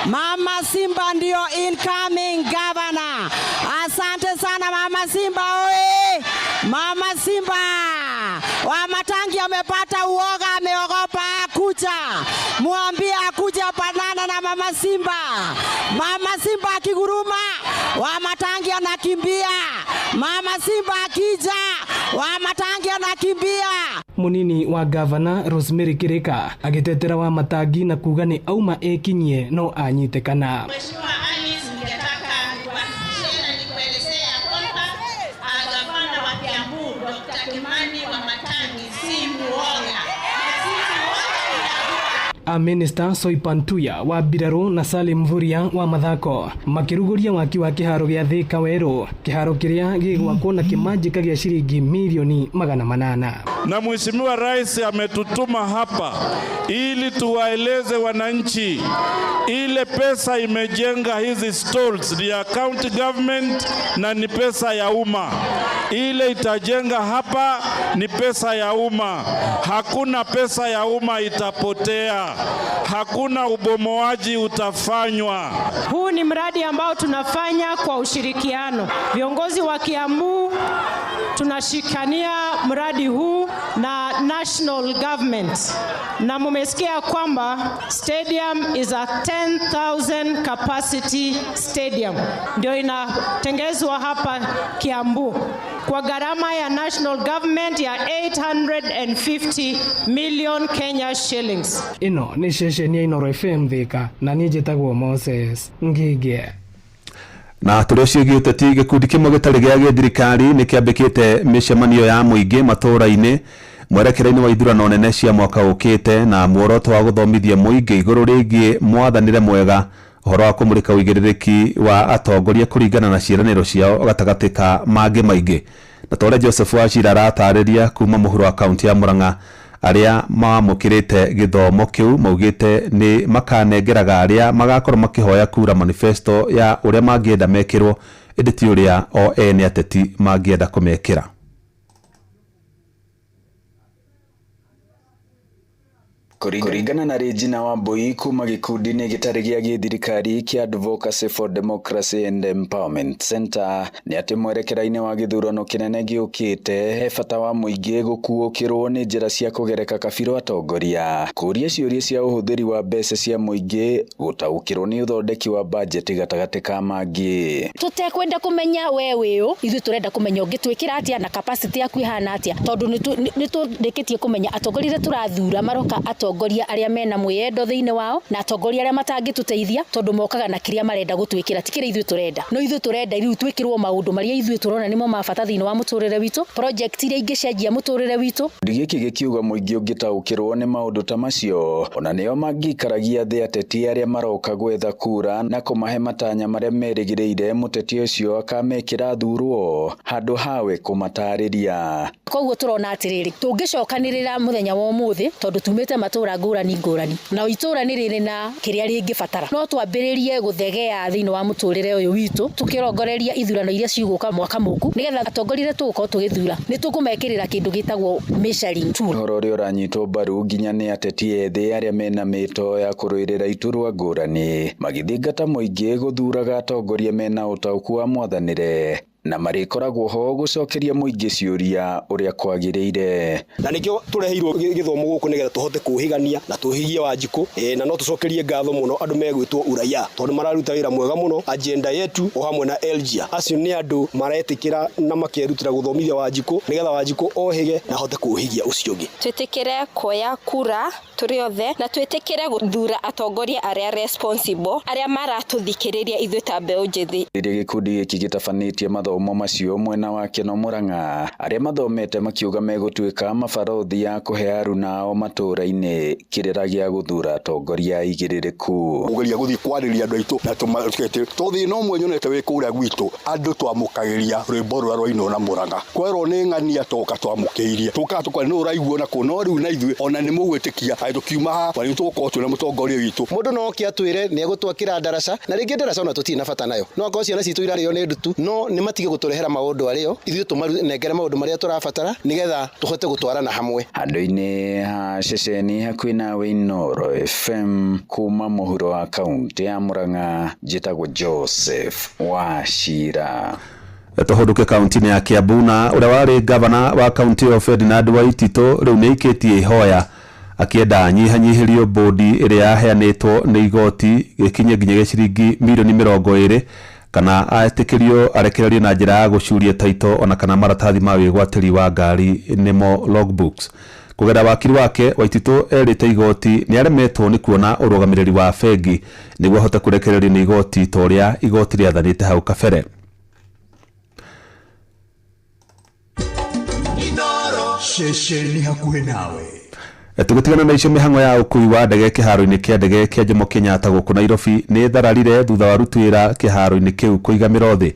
Mama Simba ndio incoming governor. Asante sana, Mama Simba oye! Mama Simba Wamatangi amepata uoga, ameogopa kuja. Mwambie akuja panana na Mama Simba. Mama Simba akiguruma, Wamatangi anakimbia. Mama Simba akija, Wamatangi anakimbia. Munini wa gavana Rosemary Kirika agitetera Wamatangi na kuga ni auma ekinyie no anyitikana. Mheshimiwa Alice, ningetaka nikuhakikishie na nikuelezee ya kwamba gavana wa Kiambu Dr. Kimani Wamatangi si muoga, na sisi wote tunajua. A Minister Soipan Tuya wa mbirarũ na Salim Mvurya wa mathako makĩrugũria waki wa kĩharo gĩa Thika Werũ, kĩharo kĩrĩa gĩgwakwo na kĩmanjĩka gĩa ciringi mirioni 800. Na Mheshimiwa Rais ametutuma hapa ili tuwaeleze wananchi ile pesa imejenga hizi stalls ni ya county government na ni pesa ya umma. Ile itajenga hapa ni pesa ya umma. Hakuna pesa ya umma itapotea. Hakuna ubomoaji utafanywa. Huu ni mradi ambao tunafanya kwa ushirikiano. Viongozi wa Kiambu tunashikania mradi huu na national government, na mumesikia kwamba stadium is a 10,000 capacity stadium, ndio inatengezwa hapa Kiambu kwa gharama ya national government ya 850 million Kenya shillings. Ĩno nĩ ceceni ya Inooro FM Thika na niĩ njĩtagwo Moses Ngige. Na tũrĩ ciĩgiĩ ũteti, gĩkundi kĩmwe gĩtarĩ gĩa gĩthirikari nĩ kĩambĩkĩte mĩcemanio ya mũingĩ matũũra-inĩ mwerekera-inĩ wa ithurano nene cia mwaka ũkĩte, na muoroto wa gũthomithia mũingĩ igũrũ rĩgiĩ mwathanĩre mwega, ũhoro wa kũmũrĩka ũigĩrĩrĩki wa atongoria kũringana na ciĩranĩro ciao, gatagatĩ ka mangĩ maingĩ. Na ta ũrĩa Joseph Wachira aratarĩria kuma mũhuro wa kaunti ya Murang'a, arĩa mamũkĩrĩte gĩthomo kĩu maugĩte nĩ makanengeraga arĩa magakorwo makĩhoya kura manifesto ya ũrĩa mangĩenda mekĩrwo, ĩndĩ ti ũrĩa o ene ateti mangĩenda kũmekĩra. Kũringana na Regina Wambui kuma gĩkundi-inĩ gĩtarĩ gĩa gĩthirikari kĩa Advocacy for Democracy and Empowerment Center, nĩ atĩ mwerekera-inĩ wa gĩthurano kĩnene gĩũkĩte, he bata wa mũingĩ gũkuũkĩrwo nĩ njĩra cia kũgereka kabirũ atongoria, kũũria ciũria cia ũhũthĩri wa mbeca cia mũingĩ, gũtaũkĩrwo nĩ ũthondeki wa bajeti, gatagatĩ ka mangĩ. Tũtekwenda kũmenya we wĩũ, ithuĩ tũrenda kũmenya ũngĩtwĩkĩra atĩa na capacity yaku ĩhana atĩa, tondũ nĩ tũrĩkĩtie kũmenya atongoria arĩa tũrathura maroka atongoria arĩa mena mwĩyendo thĩinĩ wao na atongoria arĩa matangĩtũteithia, tondũ mokaga na kĩrĩa marenda gũtwĩkĩra, ti kĩrĩa ithuĩ tũrenda. No ithuĩ tũrenda rĩu twĩkĩrwo maũndũ marĩa ithuĩ tũrona nĩmo ma bata thĩinĩ wa mũtũrĩre witũ, project iria ingĩcenjia mũtũrĩre witũ. Gĩkundi gĩkĩ gĩkiuga mũingĩ ũngĩtaũkĩrwo nĩ maũndũ ta macio, ona nĩo mangĩikaragia thĩ ateti arĩa maroka gwetha kura na kũmahe matanya marĩa merĩgĩrĩire mũteti ũcio akamekĩra thurwo, handũ hawe kũmatarĩria. Koguo tũrona atĩrĩrĩ, tũngĩcokanĩrĩra mũthenya wa ũmũthĩ, tondũ tumĩte matũra ngũrani ngũrani na itũra nĩ rĩrĩ na kĩrĩa rĩngĩbatara, no twambĩrĩrie gũthegea thĩinĩ wa mũtũrĩre ũyũ witũ tũkĩrongoreria ithurano iria cigũka mwaka mũku, nĩgetha atongoria arĩa tũgũkorwo tũgĩthura nĩ tũkũmekĩrĩra kĩndũ gĩtagwo measuring tool. Ũhoro ũrĩa ũranyitwo mbaru nginya nĩ ateti ethĩ arĩa mena mĩto ya kũrũĩrĩra iturwa ngũrani, magĩthingata mũingĩ gũthuraga atongoria mena ũtaũku wa mwathanĩre na marĩkoragwo ho gũcokeria mũingĩ ciũria ũrĩa kwagĩrĩire. Na nĩkĩo tũreheirwo gĩthomo gũkũ, nĩgetha tũhote kũhĩgania na tũhigie Wanjikũ, na no tũcokerie ngatho mũno andũ megwĩtwo Uraia, tondũ mararuta wĩra mwega mũno, Agenda Yetu o hamwe na Elgia. Acio nĩ andũ maretĩkĩra na makerutĩra gũthomithia Wanjikũ, nĩgetha Wanjikũ ohĩge na ahote kũũhigia ũcio ũngĩ. Twĩtĩkĩre kuoya kura tũrĩ othe na twĩtĩkĩre gũthura atongoria arĩa responsible, arĩa maratũthikĩrĩria ithuĩ ta mbeũ njĩthĩ. Rĩrĩa gĩkundi gĩkĩ gĩtabanĩtie mathomo macio mwena wa Keno Murang'a, arĩa mathomete makiuga megũtuĩka mabarothi ya kũhe aruna ao matũũra-inĩ kĩrĩra gĩa gũthura atongoria aigĩrĩrĩku. Kũgeria gũthiĩ kwarĩria andũ aitũ na tũmakete to thĩna ũmwe nyonete wĩ kũrĩa gwitũ, andũ twamũkagĩria rwĩmbo rũrĩa rwainwo na Murang'a, kwerwo nĩ ng'ania toka twamũkĩirie, tũkaga tũkora nĩ ũraiguo na kũ, no rĩu na ithuĩ ona nĩ mũgwĩtĩkia atĩ tũkiuma haha nĩ tũgũkorwo twĩna mũtongoria witũ. Mũndũ no oke atwĩre nĩ egũtwakĩra ndaraca, na rĩngĩ ndaraca ona tũtirĩ na bata nayo, no akorwo ciana citũ irarĩo nĩ ndutu, no nĩ matigagĩrĩra. Matige gũtũrehera maũndũ arĩo, ithuĩ tũmanengere maũndũ marĩa tũrabatara nĩgetha tũhote gũtwarana hamwe. Handũ-inĩ ha ceceni hakuhĩ nawe Inooro FM kuma mũhuro wa kaunti ya Murang'a, njĩtagwo Joseph Wachira. Tũhũndũke kaunti-inĩ ya Kiambu na ũrĩa warĩ gavana wa kaunti ĩyo Ferdinand Waititũ rĩu nĩ aikĩtie ihoya akĩenda anyihanyihĩrio bũndi ĩrĩa yaheanĩtwo nĩ igoti gĩkinye nginya gĩa ciringi mirioni 20 kana etĩkĩrio arekererio na njĩra ya gũcuria taito ona kana maratathi ma wĩgwatĩri wa ngari nĩmo logbooks. Kũgerera wakiri wake Waititũ erĩte igoti nĩ aremetwo nĩ kuona ũrũgamĩrĩri wa bengi nĩguo ahote kũrekererio nĩ igoti ta ũrĩa igoti rĩathanĩte hau kabere. Ceceni hakuhĩ nawe. Tũgĩtigana na icio, mĩhang'o ya ũkui wa ndege kĩharo-inĩ kĩa ndege kĩa Jomo Kenyatta gũkũ Nairobi nĩ thararire thutha wa aruti wĩra kĩharo-inĩ kĩu kũiga mĩro thĩ.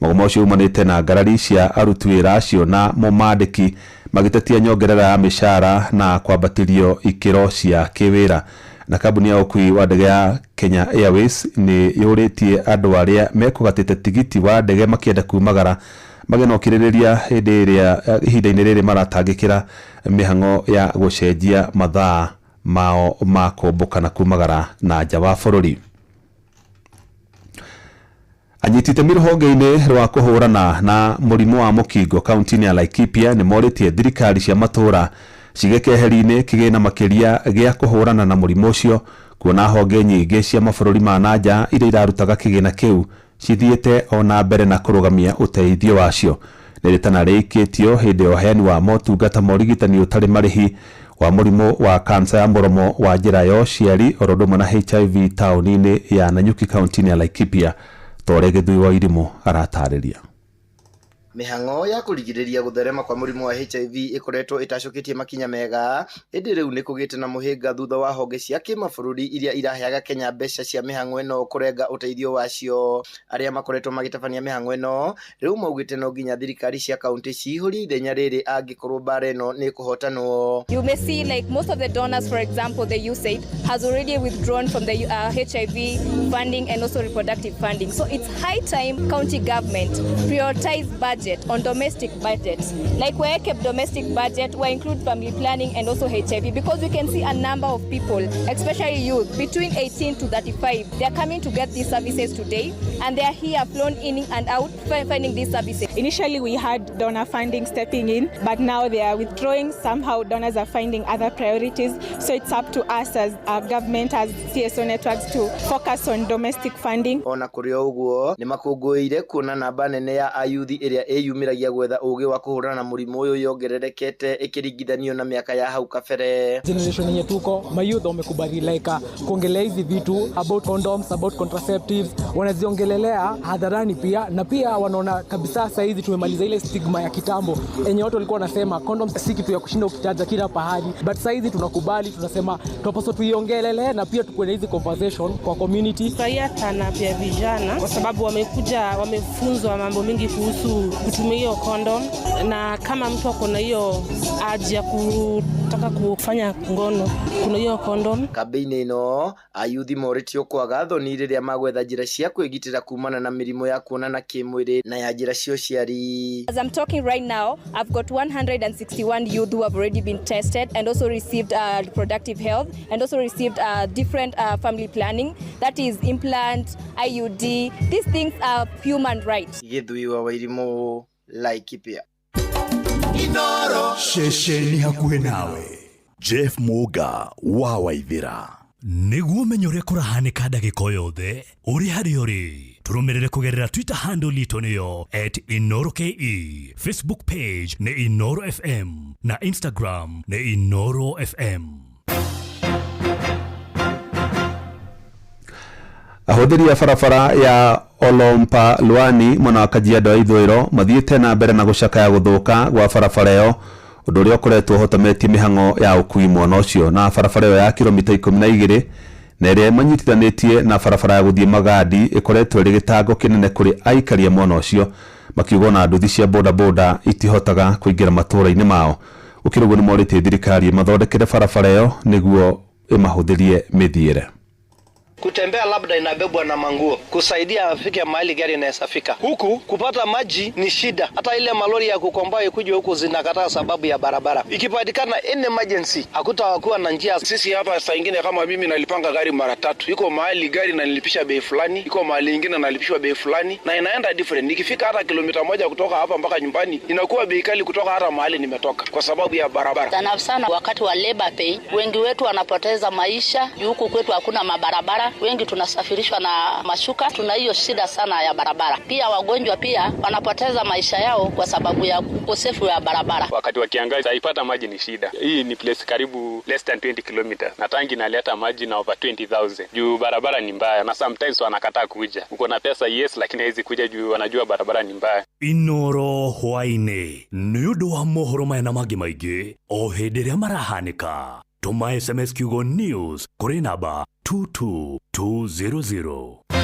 Mũgomo ũcio umanĩte na ngarari cia aruti wĩra acio na mũmandĩki magĩtetia nyongerera ya mĩcara na kwambatĩrio ikĩro cia kĩwĩra. Na kambuni ya ũkui wa ndege ya Kenya Airways nĩ yũrĩtie andũ arĩa mekũgatĩte tigiti wa ndege makĩenda kumagara magĩe na ũkirĩrĩria hĩndĩ ĩrĩa ihinda-inĩ rĩrĩ maratangĩkĩra mĩhang'o ya gũcenjia mathaa mao ma kũmbũka na kumagara na nja wa bũrũri. Anyiti itemi rũhonge-inĩ rwa kũhũrana na mũrimũ wa mũkingo kaunti-inĩ ya Laikipia nĩ morĩtie thirikari cia matũũra cige keheri-inĩ kĩgĩna makĩria gĩa kũhũrana na mũrimũ ũcio, kuona honge nyingĩ cia mabũrũri ma na nja iria irarutaga kĩgĩna kĩu cithiĩte ona mbere na kũrũgamia ũteithio wacio. Nĩ rĩtana rĩikĩtio hĩndĩ ya ũheani wa motungata ma ũrigitani ũtarĩ marĩhi wa mũrimũ wa kansa ya mũromo wa njĩra ya ũciari oro ũndũ ũmwe na HIV taũni-inĩ ya Nanyuki kaunti-inĩ ya Laikipia, ta ũrĩa Gĩthui wa Irimũ aratarĩria. Mĩhang'o ya kũrigĩrĩria gũtherema kwa mũrimũ wa HIV ĩkoretwo ĩtacũkĩtie makinya mega, ĩndĩ rĩu nĩ kũgĩte na mũhĩnga thutha wa honge cia kĩmabũrũri iria iraheaga Kenya mbeca cia mĩhang'o ĩno kũrenga ũteithio wacio. Arĩa makoretwo magĩtabania mĩhang'o ĩno rĩu maugĩte no nginya thirikari cia kaunti cihũrie ithenya rĩrĩ angĩkorwo mbara ĩno nĩ ĩkũhotanwo. You may see like most of the donors, for example, the USAID has already withdrawn from the HIV funding and also reproductive funding. So it's high time county government prioritize budget on domestic budgets. Like where kept domestic budget, we include family planning and also HIV, because we can see a number of people, especially youth, between 18 to 35, they are coming to get these services today, and they are here flown in and out finding these services. Initially we had donor funding stepping in, but now they are withdrawing. Somehow donors are finding other priorities, so it's up to us as our government, as CSO networks, to focus on domestic funding. Ona kũrĩ o ũguo, nĩ makũngũĩire kuona namba nene ya ayuthi ĩrĩa ĩyumĩragia gwetha ũgĩ wa kũhũrana na mũrimũ ũyũ yongererekete ĩkĩringithanio na mĩaka ya hau kabere. Generation yenye tuko mayouth wamekubali like kuongelea hizi vitu about condoms, about contraceptives, wanaziongelelea hadharani pia, na pia wanaona kabisa sasa hizi tumemaliza ile stigma ya kitambo enye watu walikuwa wanasema condoms si kitu ya kushinda ukitaja kila pahali, but sasa hizi tunakubali, tunasema tunapaswa tuiongelelee na pia tukuwe na hizi conversation kwa community. Furahia sana pia vijana kwa sababu wamekuja wamefunzwa mambo mingi kuhusu kutumia hiyo condom, na kama mtu ako na hiyo haja ya kutaka kufanya ngono kuna hiyo condom. Kambĩinĩ ĩno ayuthi morĩtio kwaga thoni rĩrĩa magwetha njĩra cia kwĩgitĩra kumana na mĩrimũ ya kuonana kĩmwĩrĩ na ya njĩra cia ũciari. As I'm talking right now, I've got 161 youth who have already been tested and also received reproductive health and also received different family planning, that is implant, IUD. These things are human rights. Gĩthui wa Wairimũ, Laikipia. Inooro ceceni hakuhĩ nawe. Jeff Muga wa Waithĩra. Nĩguo ũmenye ũrĩa kũrahanĩka ndagĩka o yothe ũrĩ harĩa ũrĩ, tũrũmĩrĩre kũgerera Twitter handle itũ nĩyo @InooroKE, Facebook page nĩ Inooro FM na Instagram nĩ Inooro FM. Ahũthĩri a barabara ya Olompalwani mwena wa Kajiado ya ithũĩro mathiĩte na mbere na gũcakaya gũthũka gwa barabara ĩyo, ũndũ ũrĩa ũkoretwo ũhotometie mĩhang'o ya ũkui mwena ũcio. Na barabara ĩyo ya kilomita 12 na ĩrĩa ĩmanyitithanĩtie na barabara ya gũthiĩ Magadi ĩkoretwo ĩrĩ gĩtango kĩnene kũrĩ aikari a mwena ũcio, makiuga ona nduthi cia bodaboda itihotaga kũingĩra matũũra-inĩ mao. Gũkĩrĩ ũguo nĩmorĩtie thirikari ĩmathondekere barabara ĩyo nĩguo ĩmahũthĩrie mĩthiĩre. Kutembea labda inabebwa na manguo kusaidia afike mahali gari inaweza fika. Huku kupata maji ni shida, hata ile malori ya kukomboa ikuja huku zinakataa sababu ya barabara. Ikipatikana any emergency, hakutakuwa na njia. Sisi hapa saa ingine kama mimi nalipanga gari mara tatu, iko mahali gari nanilipisha bei fulani, iko mahali ingine nalipishwa bei fulani, na inaenda different. Nikifika hata kilomita moja kutoka hapa mpaka nyumbani inakuwa bei kali kutoka hata mahali nimetoka kwa sababu ya barabara. Sana sana wakati wa labor pay, wengi wetu wanapoteza maisha. Huku kwetu hakuna mabarabara, wengi tunasafirishwa na mashuka. Tuna hiyo shida sana ya barabara. Pia wagonjwa pia wanapoteza maisha yao kwa sababu ya ukosefu wa barabara. Wakati wa kiangazi haipata maji ni shida. Hii ni place karibu less than 20 kilometers na tangi inaleta maji na over 20,000 juu barabara ni mbaya, na sometimes wanakataa kuja. Uko na pesa yes, lakini haizi kuja juu wanajua barabara ni mbaya. Inoro hwaĩ-inĩ nĩ ũndũ wa mohoro maya na mangĩ maingĩ o hĩndĩ ĩrĩa marahanĩka, tũma SMS kiugo news kũrĩ namba 22200.